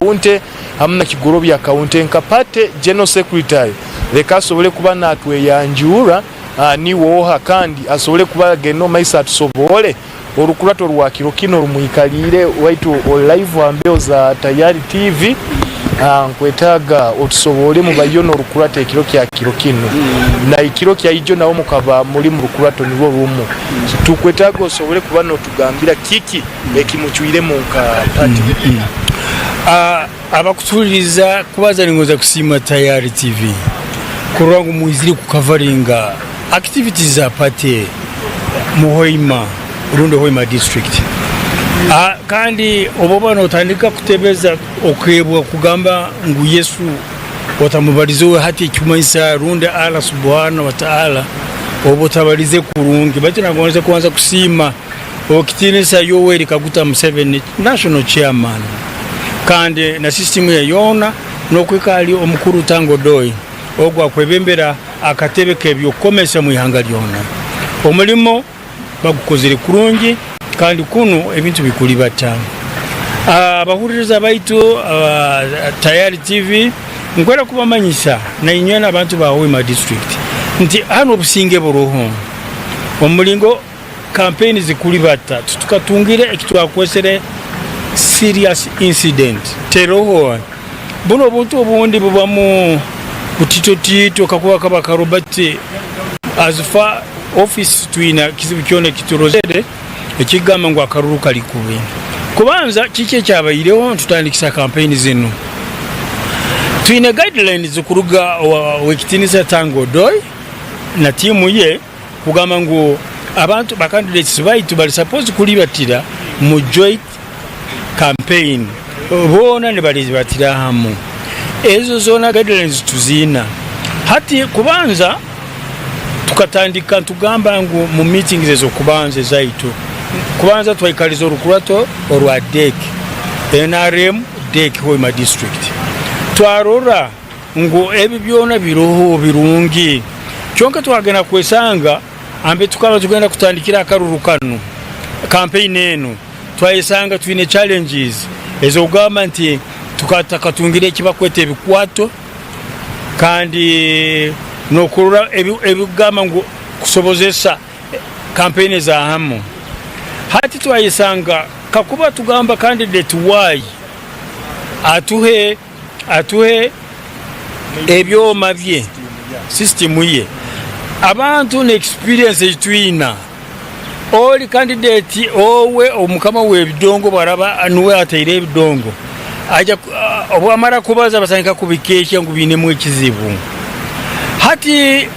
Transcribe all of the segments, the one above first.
County hamu na Kigorobya County nka Party General Secretary leka asobole kuba natweyanjuura niwe oha kandi asobole kuba agenda omu maiso atusoboole orukurato rwa kiro kinu orumwikaliire waitu ori live aha mbeho za Tayari TV nkwetaaga otusoboole mubaiyo norukurato ekiro kya kiro kinu na ekiro kyaijo nawe mukaba muri murukurato nirwo rumu tukwetaaga osobole kuba notugambira kiki Ekimucwiremu nka party. Abakutuhuririza kubanza ningonza kusiima Tayari TV kurora ngu mwizire kukavaringa activities za party mu Hoima rundi Hoima district. Kandi obu oba notandika kutebeza okebwa kugamba ngu Yesu otamubarizeho hati ekikumanyisa rundi Allah Subuhana wa Ta'ala oba otabarize kurungi baitu nagonza kubanza kusiima Owekitiinisa Yoweri Kaguta Museveni National Chairman kandi na system ye yoona nokuhika ahari Omukuru Tanga Odoi ogu akwebembera akatebe kebyokukomesa omwihanga ryoona. Omurimo bagukozire kurungi kandi kunu ebintu bikuribata. Abahuririza baitu aba Tayari TV nkwenda kubamanyisa nainywe nabantu ba Hoima District nti hanu obusinge buroho omuringo Kampeyini zikuribata titukatungire eki twakwesire serious incident teroho. Bunu obuntu obundi bubamu butito-tito kakuba kaba karo but as far office titwine kizibu kyona ekiturozere ekikugamba ngu akaruru kari kubi. Kubanza kiki ekyabaireho nitutandikisa kampeyini zinu? Twine guidelines kuruga owa Owekitinisa Tanga Odoi na tiimu ye. Kugamba ngu abantu ba candidates baitu bari supposed kuribatira mu joint campaign boona nibaribatira hamu. Ezo zoona guidelines tuziina. Hati kubanza tukatandika nitugamba ngu mu meetings ezokubanza ezaitu, kubanza twaikariza orukurato orwa DEC, nrm DEC Hoima district. Twarora ngu ebi byona biroho birungi. Kyonka twagenda kwesanga ambe tukaba tugenda kutandikira akaruru kanu, kampeyini enu, twayesanga twine challenges ez'okugamba nti tukaba tutakatungire eki bakweta ebikwato kandi n'okurora ebikugamba ngu kusobozesa kampeyini eza hamu. Hati twayesanga kakuba tugamba candidate Y atuhe atuhe ebyoma bye, system ye. Abantu na experience ei twina, ori candidate owe omukama w'ebidongo obu araba niwe ataire ebidongo, aija obu amara kubaza batandika kubikeehya ngu biinemu ekizibu. Hati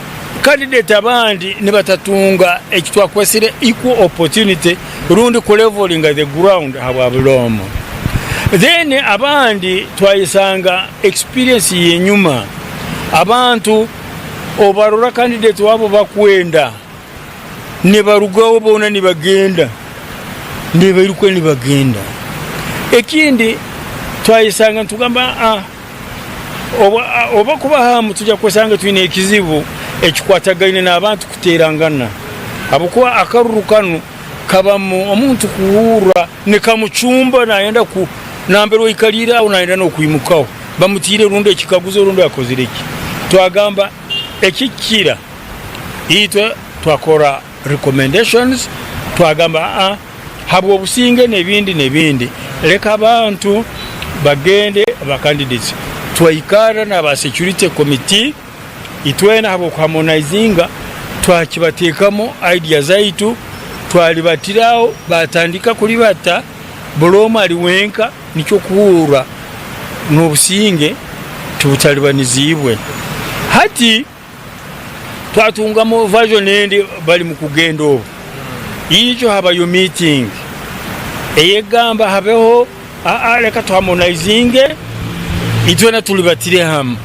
candidate abandi nibatatunga eki twakwesire equal opportunity rundi ku levelinga the ground ahabwa buri omwe. Then abandi twayesanga experience yenyuma abantu obarora candidate wabo bakwenda nibarugaho boona nibagenda nibairuka nibagenda. Ekindi twayesanga nitugamba aa oba kuba hamu tugya kwesanga twine ekizibu ekikwatagaine n'abantu kuteerangana ahabw'okuba akaruru kanu kabamu omuntu kuhurra nikamucumba nayenda ku nambere oikaliire aho nayenda n'okwimukaho bamutiire rundi ekikaguzo rundi akozire ki. Twagamba ekikira itwe twakora recommendations twagamba aa habw'obusinge n'ebindi n'ebindi leka abantu bagende ba candidates. Twaikarra n'aba security committee itwena ahabw'okuharmonizinga twakibateekamu idea zaitu twaribatira aho batandika kuribata buri omwe ari wenka nikyo okuhurra n'obusinge tibutaribaniziibwe. Hati twatungamu version endi bari mukugenda obu ijo habayo meeting eyegamba habeho aa reka tuharmonizinge itwena turibatire hamu.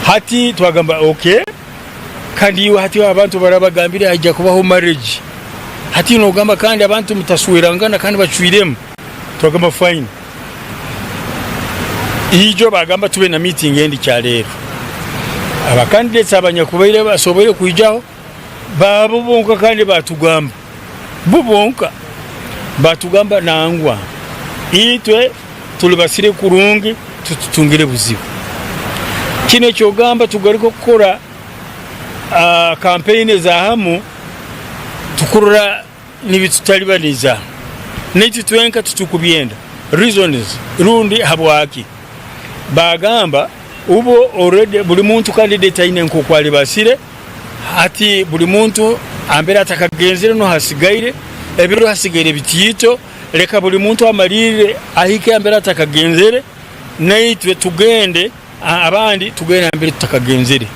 Hati twagamba ok kandi iwe hati abantu barabagambire haija kubaho marriage hati nogamba kandi abantu mutaswerangana kandi bacwiremu twagamba fine. Ijo bagamba tube na meeting endi kyaleero. Aba candidates abanyakubaire basoboire kwijaho baabo bonka kandi batugamba bo bonka batugamba nangwa itwe. Tulibasire kurungi titutungire buzibu. Kinu ekyogamba tugaruke kukora kampeyini eza hamu tukurora nibitutalibaniza naitwe twenka titukubyenda. Reasons rundi habwaki bagamba ubo already buli muntu candidate aine nkoku alibasire hati buli muntu ambere atakagenzire nuho hasigaire ebiro hasigaire bitiito. Leka buli muntu amalirire ahike ambere atakagenzere, naitwe tugende abandi tugende ambere tutakagenzere.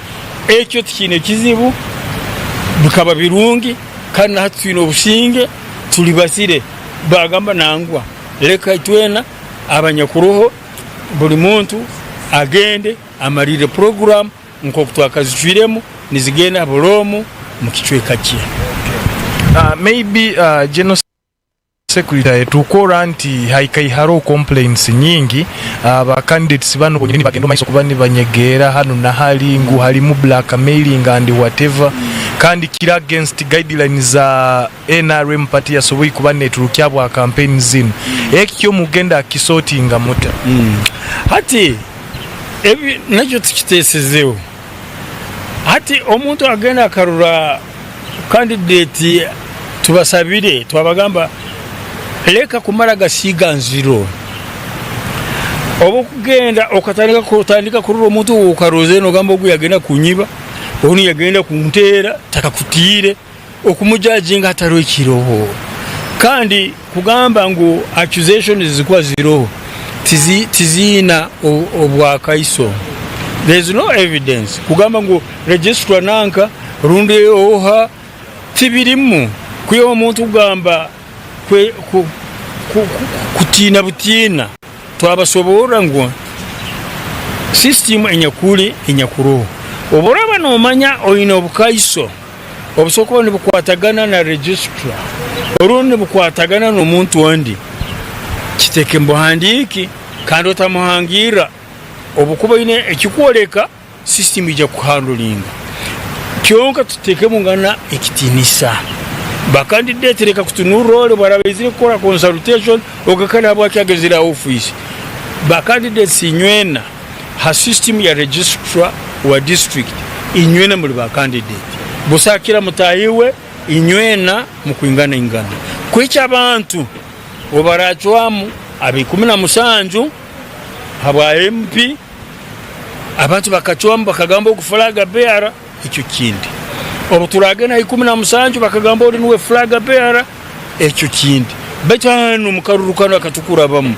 Ekyo tikiine kizibu, bikaba birungi kandi na hati twine obusinge, tulibasire. Bagamba, Nangwa, leka itwena abanyakuroho buli muntu agende amalirire puroguramu. Nk'oku twakazicwiremu nizigenda buri omu mu kicweka kye. Maybe General Secretary tukora nti haikaire haroho complaints nyingi, ba candidates banu bonyini nibagenda omumaiso kuba nibanyegeera hanu na hali ngu harimu blackmailing and whatever kandi kiri against guidelines za nrm party yasoboire kuba neturukya bwa campaign zinu. Eki kyo mugenda kukisortinga muta? Hati ebi nakyo tukiteesezeho. Hati omuntu agenda akarora candidate tubasabire twabagamba leka kumara gasiiga nziro. Obu okugenda okatandika kutandika kurora omuntu ou okarozere nogamba ogu yagenda kunyiba, onu yagenda kunteera, takakutiire. Okumujajinga hatariho ekiroho kandi kugamba ngu accusations zikuba ziroho tiziina obwakaiso, there is no evidence, kugamba ngu registrar nanka rundi oha tibirimu kwihaho omuntu kugamba kutiina butiina. Twabasoborra ngu system enyakuli enyakuroho obu oraba nomanya oine obukaiso obusobora kuba nibukwatagana na registrar orundi nibukwatagana n'omuntu ondi, kiteke omu buhandiiki kandi otamuhangirra. Obu okuba oine ekikwoleka, system ija kukuhandulinga. Kyonka tutekemu ngana ekitinisa. Ba candidate leka kutunurra ori obu araba aizire kukora consultation ogakana habwaki agenzire ha office. Ba candidates inywena ha system ya registrar wa district inywena muri ba candidate busa akira mutahi we inywena mukwingana ingana kuhikya abantu obubaracwamu aba 17 habwa MP abantu bakacwamu bakagamba ogu flag bearer ekyo kindi obuturagenda ha 17 bakagamba ori nuwe flag bearer Ekyo kindi. Baitu hanu omu karuru kanu akatukurabamu,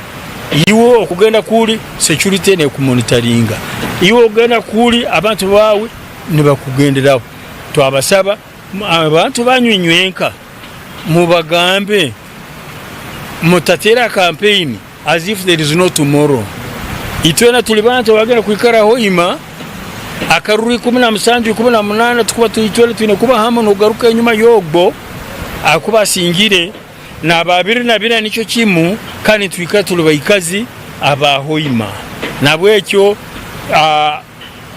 iwe okugenda kuri security nekumonitaringa, iwe okugenda kuri abantu baawe nibakugenderaho. Twabasaba abantu banyu inywenka mubagambe mutateera kampeyini as if there is no tomorrow. Itwena turi bantu abagenda kwikara Hoima akaruru 17, 18 tukuba itwena twine kuba hamwe nogaruka enyuma yogwo akuba asingire naba 24 nikyo kimu kandi nitwikara turi baikazi aba Hoima. Nabwekyo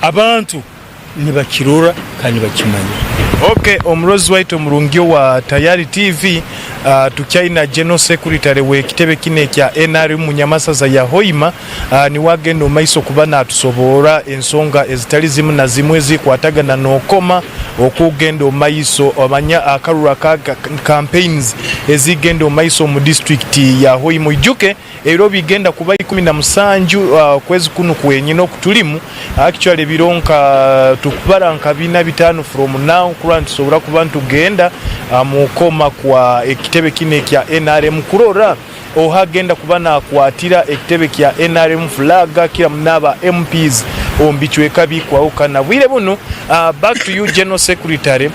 abantu Nibakirora kandi nibakimanya. Ok omurozi waitu omurungi owa Tayari TV tukyaina General Secretary wekitebe kinu ekya nrm munyamasaza ya Hoima niwe agenda omumaiso kuba natusoboora ensonga ezitali zimu na zimu ezikwatagana nokoma okugenda omumaiso omanya akaruru aka campaigns ezigenda omumaiso omu district ya Hoima. Oijuke Ebiro bigenda kuba 17 okwezi kunu kwenyine okutulimu, actually ebiro nka tukubara nka bina bitano from now kurora nitusobora kuba nitugenda mu koma kwa ekitebe kinu ekya nrm kurora oha agenda kuba nakwatira ekitebe kya nrm flag kira muno aba MPs omu bicweka bikwahukana. Bwire bunu back to you General Secretary.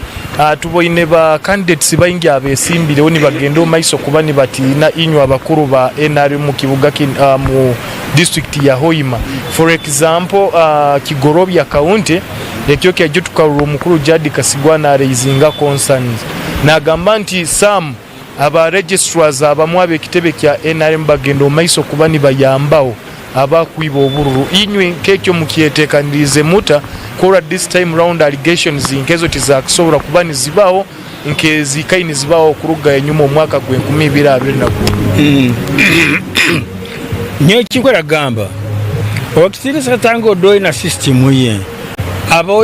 Tuboine ba candidates baingi abesimbireho nibagenda omu maiso kuba nibatiina inywe abakuru ba nrm mu kibuga mu district ya Hoima. For example Kigorobya county ekyo kyaija tukarora omukuru Jad Kasigwa na raisinga concerns nagamba nti some aba registrars abamu abekitebe kya nrm bagenda omu maiso kuba nibayambaho abakwiba obururu. Inywe nk'ekyo mukyetekaniriize muta kurora this time round allegations nkezo tizakusobora kuba nizibaho nk'ezikaire nizibaho kuruga enyuma omu mwaka gw'enkumi ibiri abiri na gumu? Nyowe ekinkwenda kugamba, Owekitiinisa Tanga Odoi na sisitimu ye,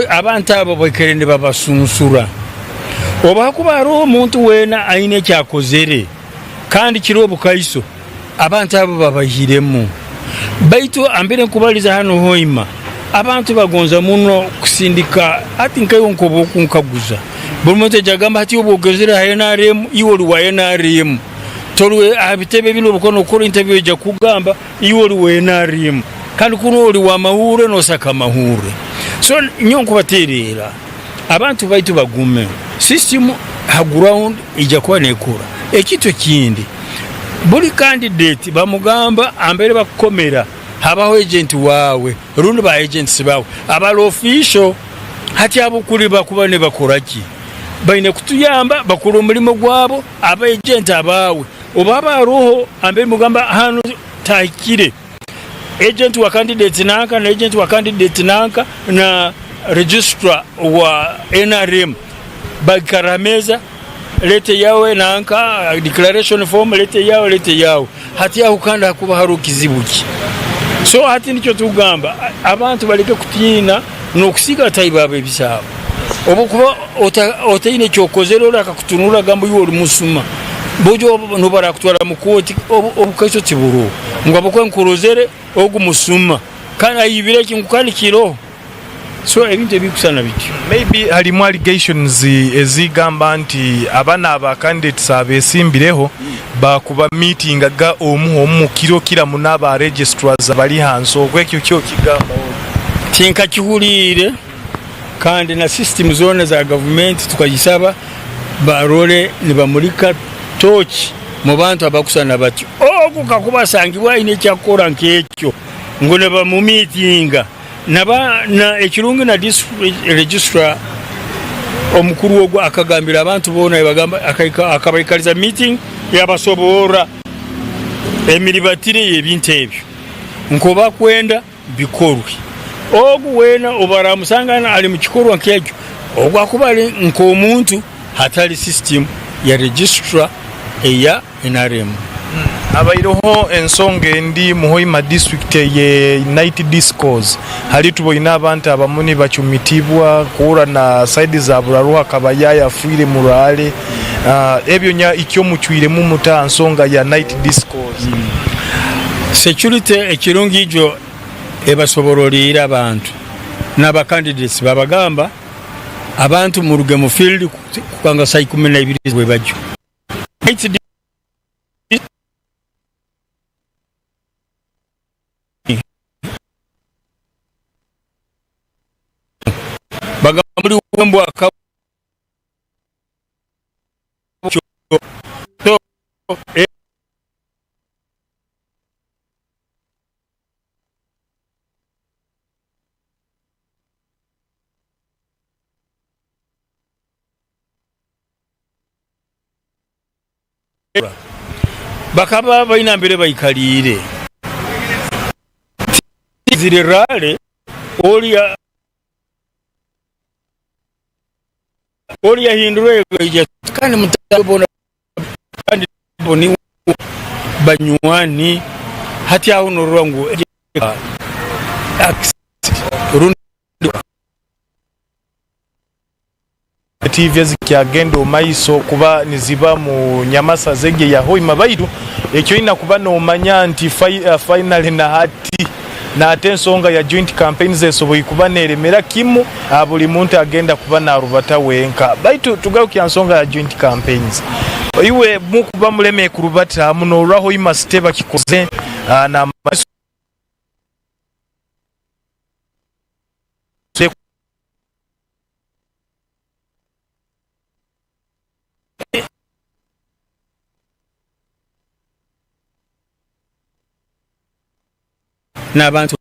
abantu abo baikaire nibabasunsura. Obu hakuba haroho omuntu weena aine eki akozere kandi kiri obukaiso, abantu abo babaihiremu. Baitu ambere nkubaliza hanu Hoima, abantu bagonza muno kusindika hati nkaiwe nkobu okunkaguza. Buli muntu aija agamba hati obu ogezere ha nrm iwe oli wa nrm. Tori aha bitebe binu obu okuba nokora interview oija kugamba iwe oli wa nrm kandi kunu oli wa mahuurre nosaka amahuurre. So nyowe nkubatereera abantu baitu bagume system ha ground eija kuba nekora. Ekintu ekindi buri candidate bamugamba ambere bakukomera habaho agent waawe rundi ba agents baawe abari official hati abo kuri bakuba nibakora ki? Baine kutuyamba bakore omurimo gwabo aba agent abaawe obu haba haroho ambere mugamba hanu tahikire agent wa candidate nanka na agent wa candidate nanka na registrar wa nrm baikara ha meeza leeta eyawe nanka declaration form leeta eyawe leeta eyawe hati aho kandi hakuba haroho kizibu ki? So hati nikyo tukugamba abantu baleke kutiina n'okusiiga bataahi baabo ebisaabo. Obu okuba otaine eki okozere ori akakutunura agamba iwe ori musuma, bojo n'obu barakutwara mu kooti obukaiso tiburoho ngu ahabw'okuba nkurozere ogu musuma kandi aibire eki ngu kandi kiroho. So ebintu ebirikusana bityo. Maybe harimu allegations ezigamba nti abana aba candidates abesimbireho bakuba meetingaga omu omu kiro kiramu naba registrars abari hansi okwo ekyo kyo okigambaho ki? Tinkakihuriire kandi na system zoona za gavumenti tukazisaba barole nibamurika tooki mubantu abakusana batyo. Ogu kakuba asangibwa aine ekyakukora nk'ekyo ngu nibamumiitinga. Naba na ekirungi na registrar omukuru ogwo akagambira abantu boona yabagamba akabaikariza meeting yabasoborra emiribatire y'ebintu ebyo nkobakwenda bikorwe. Ogu weena obaramusanga ari mukikorwa nk'ekyo ogwo akuba ari nk'omuntu hatari system ya registrar eya nrm. Habaireho ensonga endi mu Hoima district eye night discos hali tuboine abantu abamu nibacumitibwa kuhura na side za Buraruha Kabayaya afwire murware ebyo nya ikyo mucwiremu muta aha nsonga ya night discos? Security ekirungi ijo ebasobororiire abantu naba candidates babagamba abantu muruge mu field kukanga saa ikumi naibiri bwebagyo. Bagamba muli wembwa Bakaba baine nambere baikaliire. Tizire rale ori yahindura yaija kandi mutaahi boona kandi bo niwe banywani. Hati aho norora ngu rundi. Tiivi ezikyagenda omu maiso kuba niziba mu nyamasaza egi eya Hoima baitu ekyoina kuba nomanya nti finally nahati nahati ensonga ya joint campaigns esoboire kuba neremera kimu buli muntu agenda kuba narubata wenka. Baitu tugaruke aha nsonga ya joint campaigns iwe mukuba mulemere kurubata munorora Hoima city bakikoze namaiso. N'abantu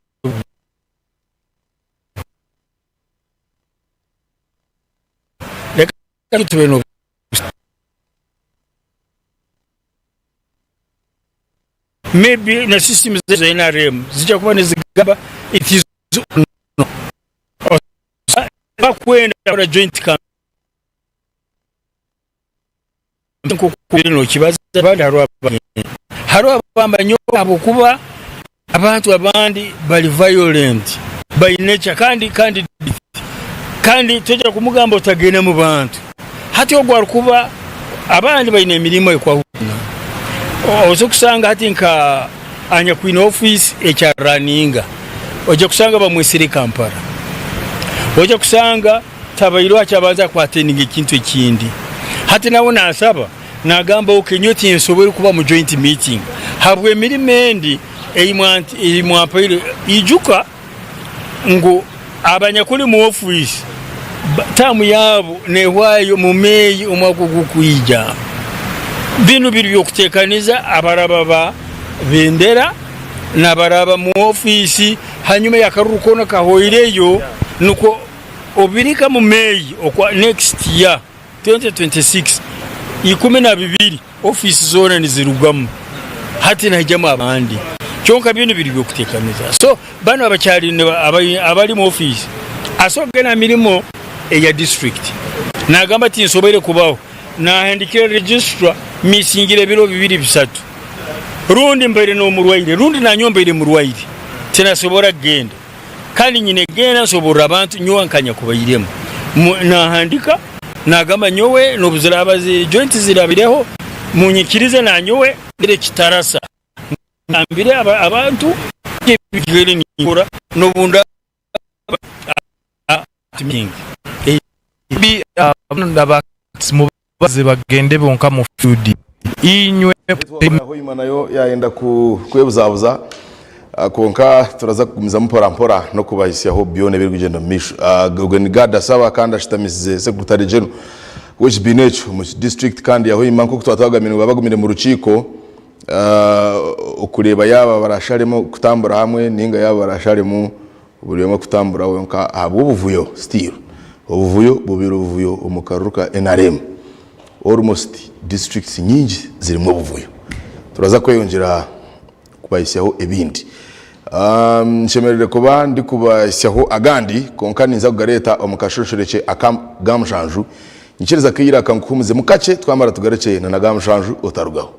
Leka tube no Maybe na system za NRM zija kuba nizigamba it is no. Bakwenda kukora joint campaign nkoku nokibaza abandi hariho abagenda. Hariho abagamba nyowe ahabwokuba. Abantu abandi bari violent by nature kandi kandi kandi toija kumugamba otagenda mu bantu. Hati ogwo arikuba abandi baine emirimo ekwahukana. Oza kusanga hati nka anyakwine ofiisi ekya raninga oija kusanga bamwesire Kampala. Oija kusanga tabaireho akyabanza ku attendinga ekintu ekindi. Hati nawe nasaba Nagamba ok nyowe tinsobwere kuba mu joint meeting habw'emirimo endi ei mwampaire. Ijuka ngu abanyakuli mu ofiisi taamu yaabo nehwayo mu May omwaka ogukwija. Binu biri by'okutekaniza abaraba ba bendera n'abaraba mu ofiisi hanyuma y'akaruru koona kahoireyo nukwo obirika mu May okwa next year. 2026 12 ofiisi zoona nizirugamu hati nihaijamu abandi kyonka binu biri by'okuteekaniza so banu abakyari abari mu ofiisi asobola kugenda aha mirimo eya disiturikiti nagamba ati nsoboire kubaho nahandikira registrar misingire ebiro bibiri bisatu rundi mbaire n'omurwaire rundi nanyowe mbaire murwaire tinasobora kugenda. Kandi nyine genda nsoborre abantu nyowe nka nyakubairemu. Nahandika nagamba nyowe nobu ziraba zi joint zirabireho munyikirize nanyowe ngire ekitarasa ngambire abantu ebigere ninkora nobu ndaba meeting. Mubaze bagende bonka mu field. Inywe. Hoima nayo yayenda kwebuzabuza kwonka turaza kugumizamu mpora mpora n'okubahisyaho byona ebirikugyenda omu maisho. Ogwe ni Gad Asaba kandi ashutamisize Secretary General w'ekibiina ekyo omu district kandi ya Hoima nk'oku twaba twagambire ngu bagumire omu rukiiko okureeba yaaba barasharemu kutambura hamwe ninga yaaba barasharemu buri omwe kutambura wenka ahabw'obuvuyo still obuvuyo bubaire obuvuyo omu karuru ka nrm almost districts nyingi zirimu obuvuyo turaza kweyongyera kubahisyaho ebindi nshemereire kuba ndikubahisyaho agandi kwonka ninza kugareeta omu kashonshorekye aka ga mushanju nyikiriza akaire aka nkuhumuzemu kakye twamara tugarukye na na ga mushanju otarugaho.